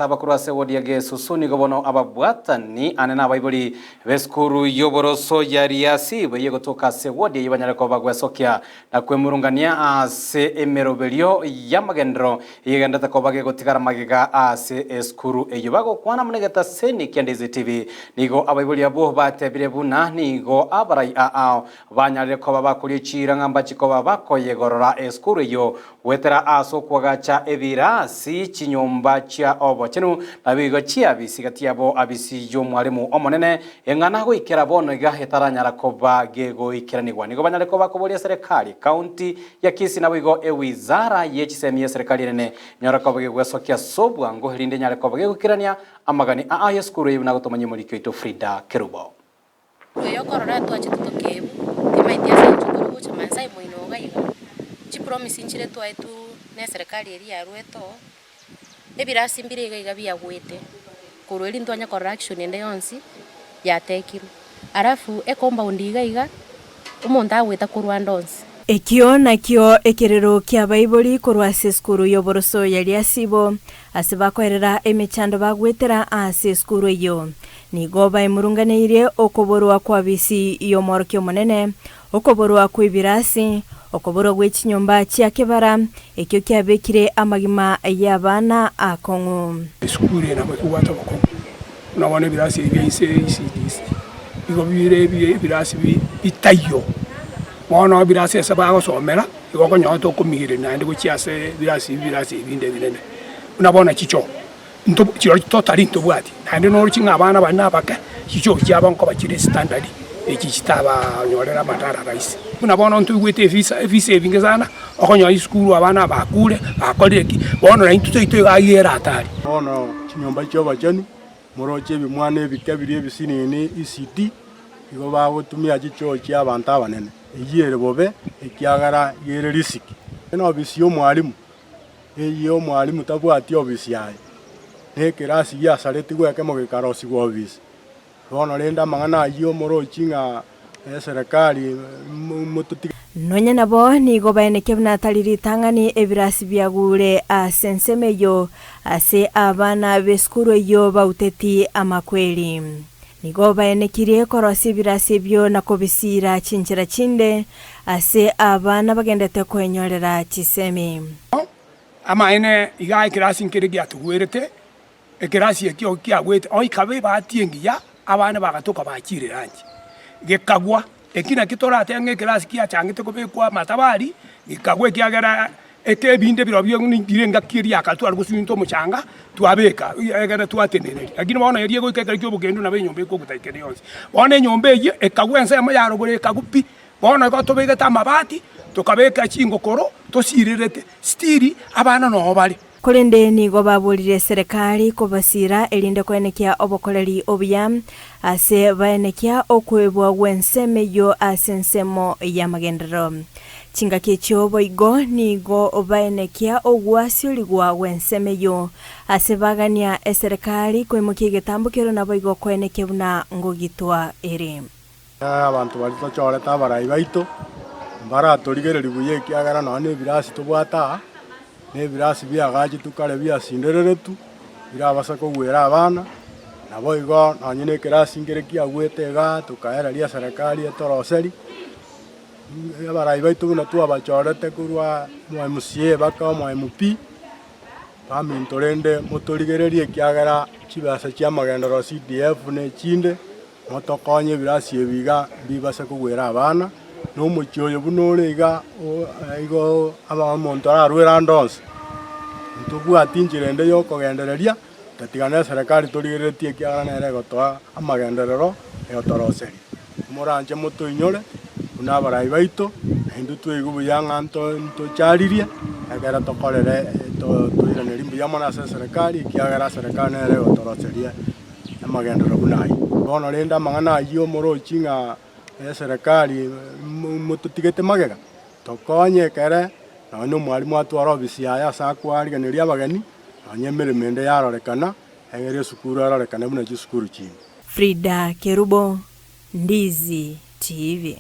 Abakorwa ase wodi ya Gesusu nigo bono ababwatani ane nabaibori b'esukuru y'oboroso ya Riasi eyio egotoka ase wodi eyio banyare koba bagwesokia na kwemurungania ase emeroberio y'amagenderero eyio egenderete koba gegotigara magega ase esukuru eyio. Bagokwana buna egetaseni kia Ndizi TV nigo abaibori abwo batebire buna nigo abarai ao banyarire koba bakoria chiira ng'a mbachi koba bakoyegorora esukuru eyio Goetera ase okoagacha ebirasi, chinyomba chia obochenu, naboigo chiabisi gati yabo abisi y'Omwalimu Omonene, eng'ana goikera bono iga etaranyara koba gegoikeranigwa. Nigo banyare koba koboria eserekari, county ya Kisii naboigo ewizara ye chisemi y'eserekari enene enyore koba gegwesokia ase obwango erinde enyare koba gegoikerania amagani aa y'esukuru eye buna gotomanyia omoriki oito Frida Kerubo. Oyo okorora twachete tokebu, timaeti ase eng'encho tore gocha Maasai moino iga iga, chipromise nchire twaetwe na eserekari eria yarwete oo, ebirasi mbire iga iga biagwete, korwa erio ntwanya korora action ende yonsi yatekirwe. Alafu ecompound iga iga, omonto agoeta korwa ande onsi. Ekio nakio ekerero ki'abaibori korwa ase esukuru y'oboroso ya Eliasibo, ase bakoerera emechando bagwetera ase esukuru eyio. Nigo baemurunganeirie okoborwa kw'abisi y'omworokia omonene, okoborwa kw'ebirasi, okoborwa gwe chinyomba chia kebara, ekio kiabekire amagima y'abana akong'u. Esukuru eye nabo ekobwata obokong'u, buna bono ebirasi ebi bia inse ECDC, nigo bire ebirasi bitaiyo, bono ebirasi ase bagosomera, igo okonyora tokomigereria naende gochia ase ebirasi ebirasi ebinde ebinene, buna bono chichoo. Nto chirochio totari ntobwati, naende noroche ng'a abana baria nabake, chichoo chiabo nkoba chire standard, echi chitabanyorera amadara rahisi. Buna bono ntoigwete efisa, efisa ebinge sana, okonyora esukuru abana abakure, bakorire ki, bono naintwe toito iga aywo ere hatari. Bono chinyomba chi'obochenu, moroche ebimwana ebike biria ebisinini ECD, igo bagotumia chichoo chi'abanto abanene. Eyio ere bobe, ekiagera iga ere risiki. Enobisi y'omwalimu Eyio omwalimu tabwati obisi yaye, na ekerasi giasaretigwe ekemo gekarosigwa obisi. Bono rende amang'ana ayio morochi ng'a eserekari mototige. Nonya nabo nigo baenekia buna tari ritang'ani ebirasi biagure ase ensemo eyio ase abana b'esukuru eyio bauteti amakweri. Nigo baenekirie korosia ebirasi ebio na kobisiira chinchera chinde ase abana bagendete kwenyorera chisemi. Amaene iga ekerasi nkere giatogwerete, ekerasi ekio kiagwete oikaba ebahati engiya, abana bagatoka bachiire ranchi. Gekagwa, eki nakio toratebe ng'a ekerasi kiachangete kobekwa amatabari, gekagwa ekiagera Eke ebinde birobio bire engaki eria ya kare tware gosunyunta omochanga, twabeka, egere twateneneria. Lakini bono eria egoika ekero ki'obokendu nabo enyomba ekoguta ekere yonsi. Bono enyomba eyio ekagwa ensemo ya rogoro ekagwa pi. Bono igo tobegete amabati, tokabeka chingokoro, tosirerete, still abana noo bare. Korende nigo baborire eserekari kobasiira erinde koenekia obokoreri obuya ase baenekia okoebwa gw'ensemo eyio ase ensemo y'amagenderero. Chingaki echio boigo nigo baenekia ogwasiorigwa gw'ensemo eyio ase bagania eserekari koimokia egetambo keria naboigo koenekia buna ngogitwa ere. Abanto baria tochorete abarai baito, mbaratorigereria buya ekiagera nonya na ebirasi tobwate aa, na ebirasi biagachetwe kare biasindereretwe, birabasa kogwera abana, naboigo nonye na ekerasi nkere kiagwete igaa tokaereria eserekari etoroserie, abarai baito buna twabachorete korwa omo MCA mpaka omo MP, baminto rende motorigererie ekiagera chibesa chiamagenderero CDF na echinde. Motokonye ebirasi ebi iga mbibase kogwera abana, na omochie oyo buna ore iga igo omonto ararwere ande onsi. Ntobwati inchera ende yokogendereria, tatiga neserekari torigereretie ekiagera nere egotoa amagenderero egotoroseria. Moranche motoinyore buna abarai baito, naintwe tweigwe buya ng'a ntocharirie, ekero tokorere toiranerie mbuya mono ase eserekari ekiagera eserekari nere egotoroseria. amagenderero buna ayio. Bono rende amang'ana ayio morochi ng'a eserekari mototigete magega, tokonye ekere nonya omwalimu atware ofisi yaye ase akoariganeria abageni, nonya emeremo ende yarorekana, egere esukuru erorekane buna chisukuru chinde. Frida Kerubo, Ndizi TV.